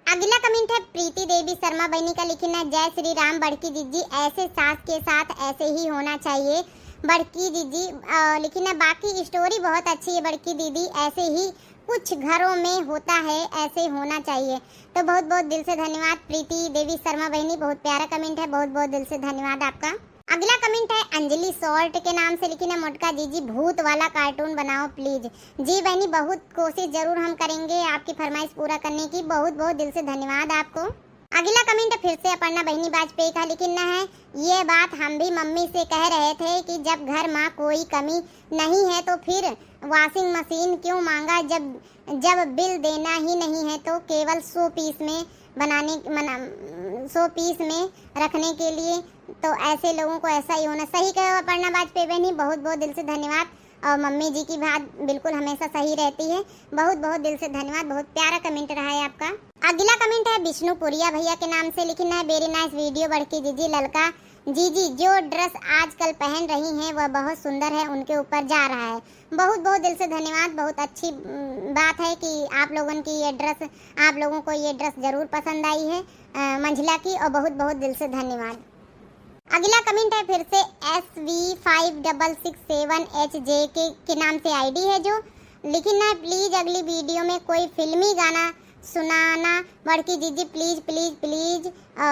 अगला कमेंट है प्रीति देवी शर्मा बहनी का, लिखिन है जय श्री राम बड़की जीजी, ऐसे सास के साथ ऐसे ही होना चाहिए बड़की जीजी। अ, लिखिन है बाकी स्टोरी बहुत अच्छी है बड़की दीदी, ऐसे ही कुछ घरों में होता है, ऐसे होना चाहिए। तो बहुत बहुत दिल से धन्यवाद प्रीति देवी शर्मा बहनी, बहुत प्यारा कमेंट है, बहुत बहुत दिल से धन्यवाद आपका। अगला कमेंट है अंजलि शॉर्ट के नाम से, लिखिन है मोटका जीजी भूत वाला कार्टून बनाओ प्लीज। जी बहनी, बहुत कोशिश जरूर हम करेंगे आपकी फरमाइश पूरा करने की। बहुत बहुत दिल से धन्यवाद आपको। अगला कमेंट फिर से अपर्णा बहनी वाजपेयी का, लिखिन है ये बात हम भी मम्मी से कह रहे थे कि जब घर में कोई कमी नहीं है तो फिर वॉशिंग मशीन क्यों मांगा, जब जब बिल देना ही नहीं है तो केवल शो पीस में बनाने, मना, शो पीस में रखने के लिए, तो ऐसे लोगों को ऐसा ही होना। सही कहे हो अपर्णा वाजपेयी बहनी, बहुत बहुत दिल से धन्यवाद। और मम्मी जी की बात बिल्कुल हमेशा सही रहती है। बहुत बहुत दिल से धन्यवाद, बहुत प्यारा कमेंट रहा है आपका। अगला कमेंट है विष्णुपुरिया भैया के नाम से, लिखिन है very nice video बड़की जीजी ललका जीजी, जो ड्रेस आजकल पहन रही हैं वह बहुत सुंदर है, उनके ऊपर जा रहा है। बहुत बहुत दिल से धन्यवाद। बहुत अच्छी, उम, बात है कि आप लोगों की ये ड्रेस, आप लोगों को ये ड्रेस जरूर पसंद आई है, अ, मंझला की, और बहुत बहुत दिल से धन्यवाद। अगला कमेंट है फिर से S V five double six seven H J के, के नाम से आईडी है जो, लिखिन है प्लीज अगली वीडियो में कोई फिल्मी गाना सुनाना बड़की जीजी, प्लीज प्लीज प्लीज, अ,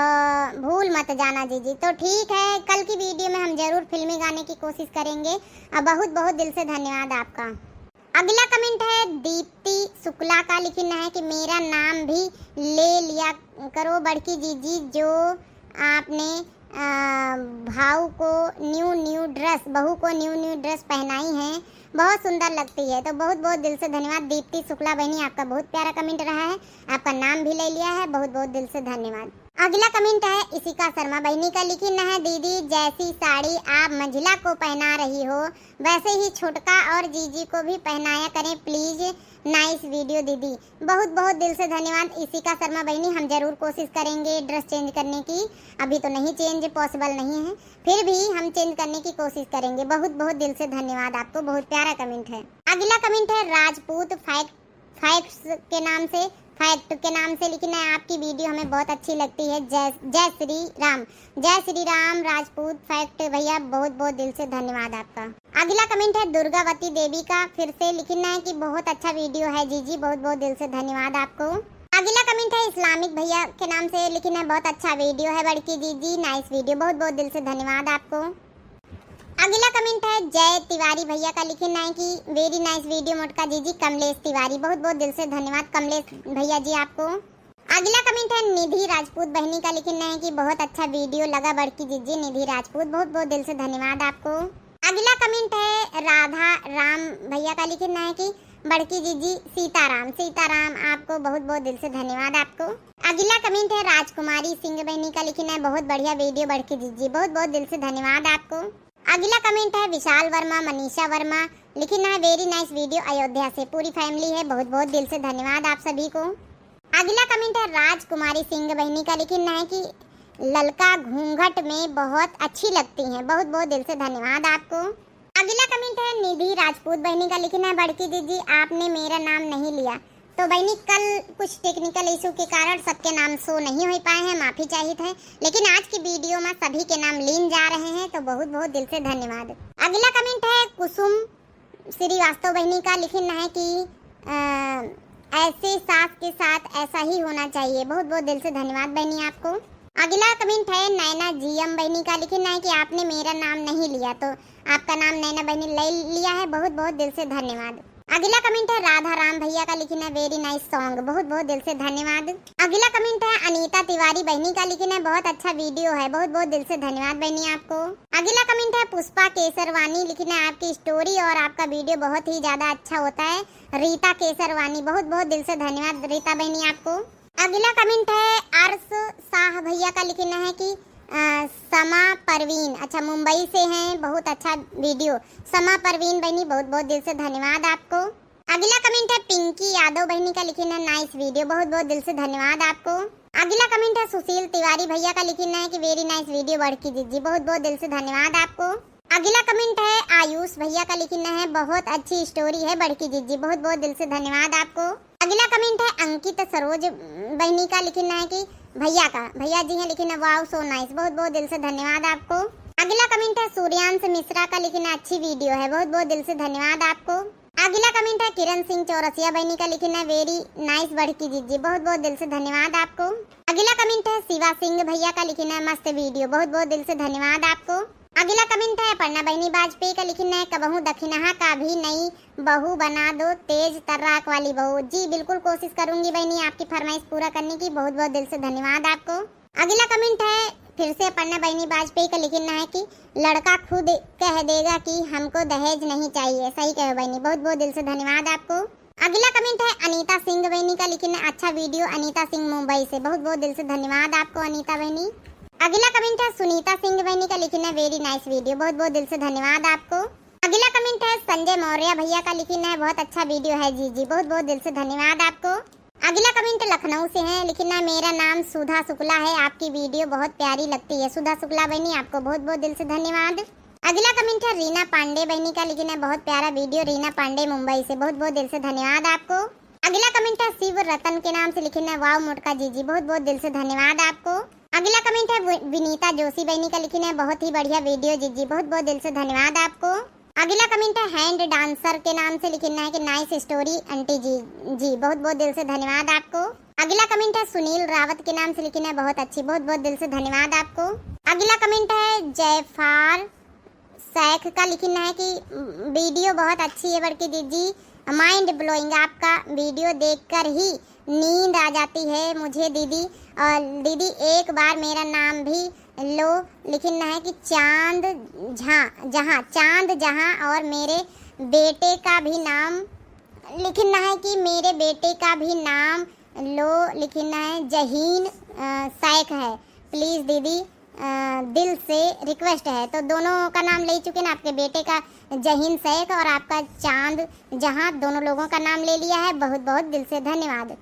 भूल मत जाना जीजी। तो ठीक है, कल की वीडियो में हम जरूर फिल्मी गाने की कोशिश करेंगे। अ, बहुत बहुत दिल से धन्यवाद आपका। अगला कमेंट है दीप्ति शुक्ला का, लिखिन है कि मेरा नाम भी ले लिया करो बड़की जीजी, जो आपने, अ, भाऊ को न्यू न्यू ड्रेस, बहू को न्यू न्यू ड्रेस पहनाई है, बहुत सुंदर लगती है। तो बहुत बहुत दिल से धन्यवाद दीप्ति शुक्ला बहनी, आपका बहुत प्यारा कमेंट रहा है, आपका नाम भी ले लिया है, बहुत बहुत दिल से धन्यवाद। अगला कमेंट है इशिका शर्मा बहनी का, लिखिन है दीदी जैसी साड़ी आप मंझिला को पहना रही हो वैसे ही छोटका और जीजी को भी पहनाया करें प्लीज, नाइस वीडियो दीदी। बहुत बहुत दिल से धन्यवाद इशिका शर्मा बहनी, हम जरूर कोशिश करेंगे ड्रेस चेंज करने की। अभी तो नहीं चेंज पॉसिबल नहीं है, फिर भी हम चेंज करने की कोशिश करेंगे। बहुत बहुत दिल से धन्यवाद आपको, बहुत प्यारा कमेंट है। अगला कमेंट है राजपूत फैक्ट, फैक्ट्स के नाम से, फैक्ट के नाम से, लिखिन है आपकी वीडियो हमें बहुत अच्छी लगती है। जय जय श्री राम। जय श्री राम राजपूत फैक्ट भैया, बहुत बहुत दिल से धन्यवाद आपका। अगला कमेंट है दुर्गावती देवी का, फिर से लिखिन है कि बहुत अच्छा वीडियो है जीजी, बहुत बहुत दिल से धन्यवाद आपको। अगला कमेंट है इस्लामिक भैया के नाम से, लिखिन है बहुत अच्छा वीडियो है बड़की जीजी, नाइस वीडियो, बहुत बहुत दिल से धन्यवाद आपको। अगला कमेंट है जय तिवारी भैया का, लिखिन है कि वेरी नाइस वीडियो मोटका जीजी कमलेश तिवारी, बहुत बहुत दिल से धन्यवाद कमलेश भैया जी आपको। अगला कमेंट है निधि राजपूत बहनी का, लिखिन है कि बहुत अच्छा वीडियो लगा बड़की जीजी निधि राजपूत, बहुत बहुत दिल से धन्यवाद आपको। अगला कमेंट है राधा राम भैया का, लिखिन है कि बड़की जीजी सीताराम, सीताराम आपको बहुत बहुत दिल से धन्यवाद आपको। अगला कमेंट है राजकुमारी सिंह बहनी का, लिखिन है बहुत बढ़िया वीडियो बड़की जीजी, बहुत बहुत दिल से धन्यवाद आपको। अगला कमेंट है विशाल वर्मा, मनीषा वर्मा, लिखिन है वेरी नाइस वीडियो अयोध्या से, पूरी फैमिली है, बहुत बहुत दिल से धन्यवाद आप सभी को। अगला कमेंट है राजकुमारी सिंह बहनी का, लिखिन है कि ललका घूंघट में बहुत अच्छी लगती हैं, बहुत बहुत दिल से धन्यवाद आपको। अगला कमेंट है निधि राजपूत बहनी का, लिखिन है बड़की जीजी आपने मेरा नाम नहीं लिया। तो बहनी कल कुछ टेक्निकल इशू के कारण सबके नाम शो नहीं हो पाए हैं, माफी चाहित है, लेकिन आज की वीडियो में सभी के नाम लीन जा रहे हैं, तो बहुत बहुत दिल से धन्यवाद। अगला कमेंट है कुसुम श्रीवास्तव बहनी का, लिखिन है कि, अ, ऐसे सास के साथ ऐसा ही होना चाहिए। बहुत बहुत दिल से धन्यवाद बहनी आपको। अगला कमेंट है नैना जीएम बहनी का, लिखिन है कि आपने मेरा नाम नहीं लिया, तो आपका नाम नैना बहनी ले लिया है, बहुत बहुत दिल से धन्यवाद। अगला कमेंट है राधा राम भैया का, लिखिन है वेरी नाइस सॉन्ग, बहुत बहुत दिल से धन्यवाद। अगला कमेंट है अनीता तिवारी बहनी का, लिखिन है बहुत अच्छा वीडियो है, बहुत बहुत दिल से धन्यवाद बहनी आपको। अगला कमेंट है पुष्पा केसरवानी, लिखिन है आपकी स्टोरी और आपका वीडियो बहुत ही ज्यादा अच्छा होता है रीता केसरवानी, बहुत बहुत दिल से धन्यवाद रीता बहनी आपको। अगला कमेंट है अर्श शाह भैया का, लिखिन है कि, अ, समा परवीन, अच्छा मुंबई से हैं, बहुत अच्छा वीडियो। समा परवीन बहनी बहुत बहुत दिल से धन्यवाद आपको। अगला कमेंट है पिंकी यादव बहनी का, लिखिन है नाइस वीडियो, बहुत बहुत दिल से धन्यवाद आपको। अगला कमेंट है सुशील तिवारी भैया का, लिखिन है कि वेरी नाइस वीडियो बड़की जीजी, बहुत बहुत दिल से धन्यवाद आपको। अगला कमेंट है आयुष भैया का, लिखिन है बहुत अच्छी स्टोरी है बड़की जीजी, बहुत बहुत दिल से धन्यवाद आपको। अगला कमेंट है अंकित सरोज बहनी का, लिखिन है कि भैया का, भैया जी हैं, लिखिन है वाओ सो नाइस, बहुत बहुत दिल से धन्यवाद आपको। अगला कमेंट है सूर्यांश मिश्रा का, लिखिन है अच्छी वीडियो है, बहुत बहुत दिल से धन्यवाद आपको। अगला कमेंट है किरण सिंह चौरसिया बहनी का, लिखिन है वेरी नाइस बड़की जीजी, बहुत बहुत दिल से धन्यवाद आपको। अगला कमेंट है शिवा सिंह भैया का, लिखिन है मस्त वीडियो, बहुत बहुत दिल से धन्यवाद आपको। अगला कमेंट है अपर्णा बहनी वाजपेयी का, लिखिन है कबहू दखिनहा का भी नई बहू बना दो, तेज तर्राक वाली बहू। जी बिल्कुल कोशिश करूंगी बहनी आपकी फरमाइश पूरा करने की, बहुत बहुत दिल से धन्यवाद आपको। अगला कमेंट है फिर से अपर्णा बहनी वाजपेयी का, लिखिन है कि लड़का खुद कह देगा कि हमको दहेज नहीं चाहिए। सही कहो बहनी, बहुत बहुत दिल से धन्यवाद आपको। अगला कमेंट है अनीता सिंह बहनी का, लिखिन है अच्छा वीडियो अनीता सिंह मुंबई से, बहुत बहुत दिल से धन्यवाद आपको अनीता बहनी। अगला कमेंट है सुनीता सिंह बहनी का, लिखिन है वेरी नाइस वीडियो, बहुत बहुत दिल से धन्यवाद आपको। अगला कमेंट है संजय मौर्य भैया का, लिखिन है बहुत अच्छा वीडियो है जीजी, बहुत बहुत दिल से धन्यवाद आपको। अगला कमेंट लखनऊ से है, लिखिन है मेरा नाम सुधा शुक्ला है, आपकी वीडियो बहुत प्यारी लगती है। सुधा शुक्ला बहनी आपको बहुत बहुत दिल से धन्यवाद। अगला कमेंट है रीना पांडे बहनी का, लिखिन है बहुत प्यारा वीडियो रीना पांडे मुंबई से, बहुत बहुत दिल से धन्यवाद आपको। अगला कमेंट है शिव रतन के नाम से, लिखिन है वाओ मोटका जीजी, बहुत बहुत दिल से धन्यवाद आपको। अगला कमेंट है वि-, विनीता जोशी बहनी का, लिखिन है बहुत ही बढ़िया वीडियो जीजी, बहुत बहुत दिल से धन्यवाद आपको। अगला कमेंट है हैंड डांसर के नाम से, लिखिन है कि नाइस स्टोरी आंटी जी, जी बहुत बहुत दिल से धन्यवाद आपको। अगला कमेंट है सुनील रावत के नाम से, लिखिन है बहुत अच्छी, बहुत बहुत दिल से धन्यवाद आपको। अगला कमेंट है जयफार शेख का, लिखिन है कि वीडियो बहुत अच्छी है बड़की जीजी, Mind blowing, आपका वीडियो देखकर ही नींद आ जाती है मुझे दीदी। और दीदी, एक बार मेरा नाम भी लो, लिखिन है कि चांद झा, जहाँ, चांद जहाँ, और मेरे बेटे का भी नाम, लिखिन है कि मेरे बेटे का भी नाम लो, लिखिन है जहीन, अ, शेख है। प्लीज दीदी, अ, दिल से रिक्वेस्ट है। तो दोनों का नाम ले चुके ना, आपके बेटे का जहीन शेख और आपका चांद जहां, दोनों लोगों का नाम ले लिया है। बहुत बहुत दिल से धन्यवाद।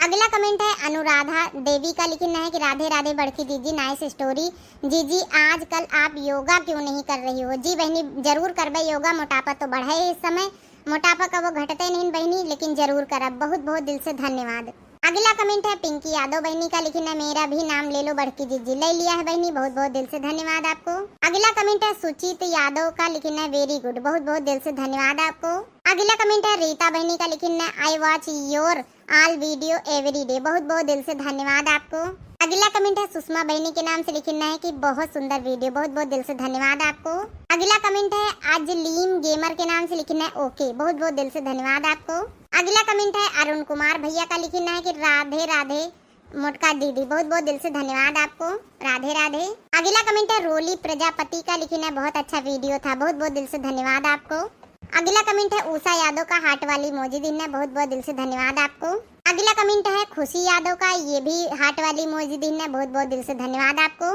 अगला कमेंट है अनुराधा देवी का, लिखिन है कि राधे राधे बड़की जीजी, नाइस स्टोरी। जीजी, आजकल आप योगा क्यों नहीं कर रही हो? जी बहनी, जरूर करबे योगा, मोटापा तो बढ़े है इस समय, मोटापा का वो घटते नहीं बहनी, लेकिन जरूर करब। बहुत बहुत दिल से धन्यवाद। अगला कमेंट है पिंकी यादव बहनी का, लिखिन है मेरा भी नाम ले लो बड़की जीजी। ले लिया है बहनी, बहुत बहुत दिल से धन्यवाद आपको। अगला कमेंट है सुचित यादव का, लिखिन है वेरी गुड, बहुत बहुत दिल से धन्यवाद आपको। अगला कमेंट है रीता बहनी का, लिखिन है I watch your all video every day, बहुत बहुत दिल से धन्यवाद आपको। अगला कमेंट है सुषमा बहनी के नाम से, लिखिन है कि बहुत सुंदर वीडियो, बहुत बहुत दिल से धन्यवाद आपको। अगला कमेंट है अजलीम गेमर के नाम से, लिखिन है ओके, बहुत बहुत दिल से धन्यवाद आपको। अगला कमेंट है अरुण कुमार भैया का, लिखिन है कि राधे राधे मोटका दीदी, बहुत बहुत दिल से धन्यवाद आपको, राधे राधे। अगला कमेंट है रोली प्रजापति का, लिखिन है बहुत अच्छा वीडियो था, बहुत बहुत दिल से धन्यवाद आपको। अगला कमेंट है उषा यादव का, हार्ट वाली इमोजी दीन है, बहुत बहुत दिल से धन्यवाद आपको। अगला कमेंट है खुशी यादव का, ये भी हार्ट वाली इमोजी दीन है, बहुत बहुत दिल से धन्यवाद आपको।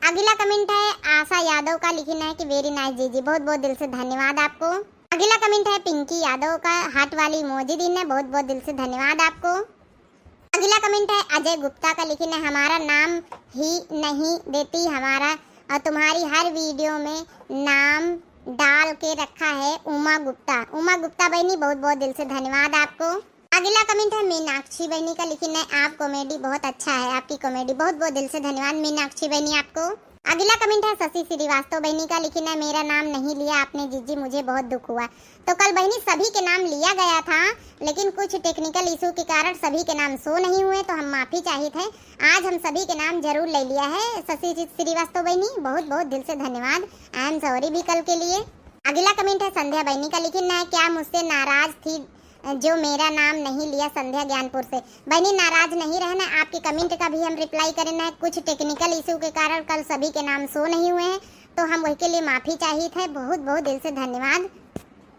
अगला कमेंट है आशा यादव का, लिखिन है कि वेरी नाइस जीजी, बहुत बहुत दिल से धन्यवाद आपको। अगला कमेंट है पिंकी यादव का, हार्ट वाली इमोजी दीन है, बहुत बहुत दिल से धन्यवाद आपको। अगला कमेंट है अजय गुप्ता का, लिखिन है हमारा नाम ही नहीं देती हमारा, और तुम्हारी हर वीडियो में नाम डाल के रखा है उमा गुप्ता। उमा गुप्ता बहनी, बहुत बहुत दिल से धन्यवाद आपको। अगला कमेंट है मीनाक्षी बहनी का, लिखिन है आप कॉमेडी बहुत अच्छा है, आपकी कॉमेडी, बहुत बहुत दिल से धन्यवाद मीनाक्षी बहनी आपको। अगला कमेंट है शशि श्रीवास्तव बहनी का, लिखिन है मेरा नाम नहीं लिया आपने जीजी, मुझे बहुत दुख हुआ। तो कल बहनी सभी के नाम लिया गया था, लेकिन कुछ टेक्निकल इशू के कारण सभी के नाम शो नहीं हुए, तो हम माफी चाहित है। आज हम सभी के नाम जरूर ले लिया है। शशि श्रीवास्तव बहनी, बहुत बहुत दिल से धन्यवाद। I am sorry भी कल के लिए। अगला कमेंट है संध्या बहनी का, लिखिन है क्या मुझसे नाराज थी जो मेरा नाम नहीं लिया, संध्या ज्ञानपुर से। बहनी, नाराज नहीं रहना, आपके कमेंट का भी हम रिप्लाई करेना है। कुछ टेक्निकल इशू के कारण कल सभी के नाम शो नहीं हुए हैं, तो हम वही के लिए माफी चाहित है। बहुत बहुत दिल से धन्यवाद।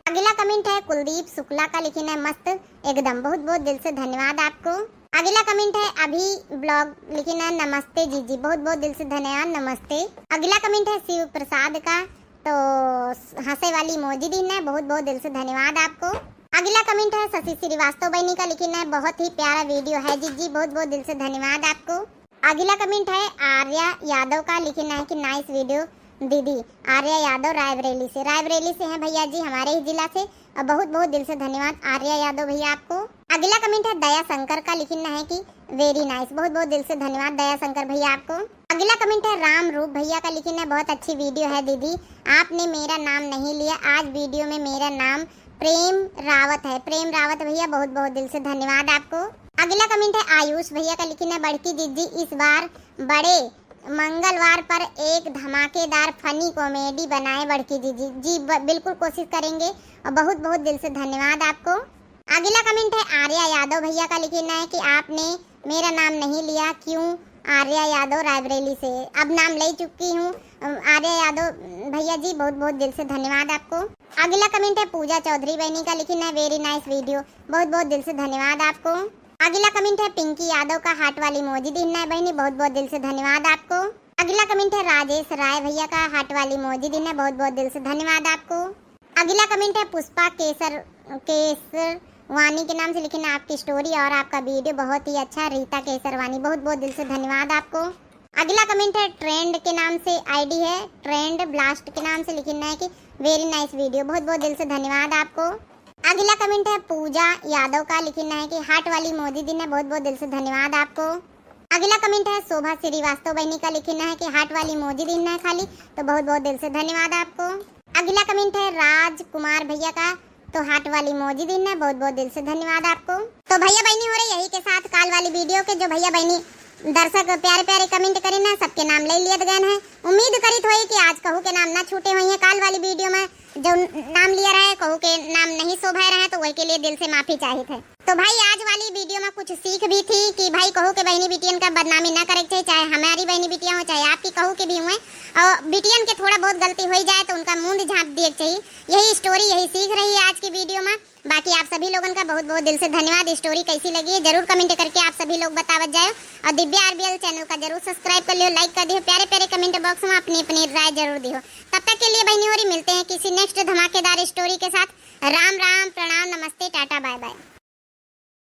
अगला कमेंट है कुलदीप शुक्ला का, लिखिन है मस्त एकदम, बहुत बहुत दिल से धन्यवाद आपको। अगला कमेंट है अभी ब्लॉग, लिखिन है नमस्ते जीजी, बहुत बहुत दिल से धन्यवाद, नमस्ते। अगला कमेंट है शिव प्रसाद का, तो हंसे वाली इमोजी दीन है, बहुत बहुत दिल से धन्यवाद आपको। अगला कमेंट है शशि श्रीवास्तव बहनी का, लिखिन है बहुत ही प्यारा वीडियो है जीजी, बहुत बहुत दिल से धन्यवाद आपको। अगला कमेंट है आर्या यादव का, लिखिन है कि नाइस वीडियो दीदी। आर्या यादव रायबरेली से, रायबरेली से हैं भैया जी, हमारे ही जिला से। और बहुत बहुत दिल से धन्यवाद आर्या यादव भैया आपको। अगला कमेंट है दया शंकर का, लिखिन है कि वेरी नाइस, बहुत बहुत दिल से धन्यवाद दया शंकर भैया आपको। अगला कमेंट है राम रूप भैया का, लिखिन है बहुत अच्छी वीडियो है दीदी, आपने मेरा नाम नहीं लिया, आज वीडियो में मेरा नाम प्रेम रावत है। प्रेम रावत भैया, बहुत बहुत दिल से धन्यवाद आपको। अगला कमेंट है आयुष भैया का, लिखिन है बड़की जीजी इस बार बड़े मंगलवार पर एक धमाकेदार फनी कॉमेडी बनाए बड़की जीजी। जी ब-, बिल्कुल कोशिश करेंगे और बहुत बहुत दिल से धन्यवाद आपको। अगला कमेंट है आर्या यादव भैया का, लिखिन है कि आपने मेरा नाम नहीं लिया क्यों? आर्या यादव रायबरेली से, अब नाम ले चुकी हूँ। अम, आर्या यादव, अम, भैया जी, बहुत बहुत दिल से धन्यवाद आपको। अगला कमेंट है पूजा चौधरी बहनी का, लिखिन है वेरी नाइस वीडियो, बहुत बहुत दिल से धन्यवाद आपको। अगला कमेंट है पिंकी यादव का, हार्ट वाली इमोजी दीन है बहनी, बहुत बहुत दिल से धन्यवाद आपको। अगला कमेंट है राजेश राय भैया का, हार्ट वाली इमोजी दीन है, बहुत बहुत दिल से धन्यवाद आपको। अगला कमेंट है पुष्पा केसर, केसरवानी के नाम से, लिखिन है आपकी स्टोरी और आपका वीडियो बहुत ही अच्छा, रीता केसरवानी, बहुत बहुत दिल से धन्यवाद आपको। अगला कमेंट है ट्रेंड के नाम से, आईडी है ट्रेंड ब्लास्ट के नाम से, लिखिन है कि वेरी नाइस वीडियो, बहुत बहुत दिल से धन्यवाद आपको। अगला कमेंट है पूजा यादव का, लिखिन है कि हार्ट वाली इमोजी दीन है, बहुत बहुत दिल से धन्यवाद आपको। अगला कमेंट है शोभा श्रीवास्तव बहनी का, लिखिन है कि हार्ट वाली इमोजी दीन है खाली, तो बहुत बहुत दिल से धन्यवाद आपको। अगला कमेंट है राजकुमार भैया का, तो हार्ट वाली इमोजी दीन है, बहुत बहुत दिल से धन्यवाद आपको। तो भैया बहनी हो रहे, यही के साथ काल वाली वीडियो के जो भैया बहनी दर्शक प्यारे प्यारे comment करिन ना, सबके नाम ले लियत गए हैं। उम्मीद करित होई कि आज कहू के नाम ना छूटे होइहैं। काल वाली video में जो नाम लिया रहे, कहू के नाम नहीं शोभा रहे, तो वही के लिए दिल से माफी चाहित है। तो भाई, आज वाली video में कुछ सीख भी थी कि भाई, कहू के बहनी बिटियन का बदनामी ना करे के चाहिए, चाहे हमारी बहनी बिटिया हो, चाहे आपकी कहू के भी हुए। और बिटियन के थोड़ा बहुत गलती हो ही जाए तो उनका मूंद झांप दिए के चाहिए। यही story, यही सीख रही है आज की video में। बाकी आप सभी लोगन का बहुत बहुत दिल से धन्यवाद। Story कैसी लगी है जरूर comment करके आप सभी लोग बतावत जाए। और दिव्या आरबीएल channel का जरूर subscribe कर लियो, like कर दियो, प्यारे प्यारे comment box में अपनी अपनी राय जरूर दियो। तब तक के लिए बहनी होरी, मिलते हैं किसी next धमाकेदार story के साथ। राम राम, प्रणाम, नमस्ते, टाटा, bye bye।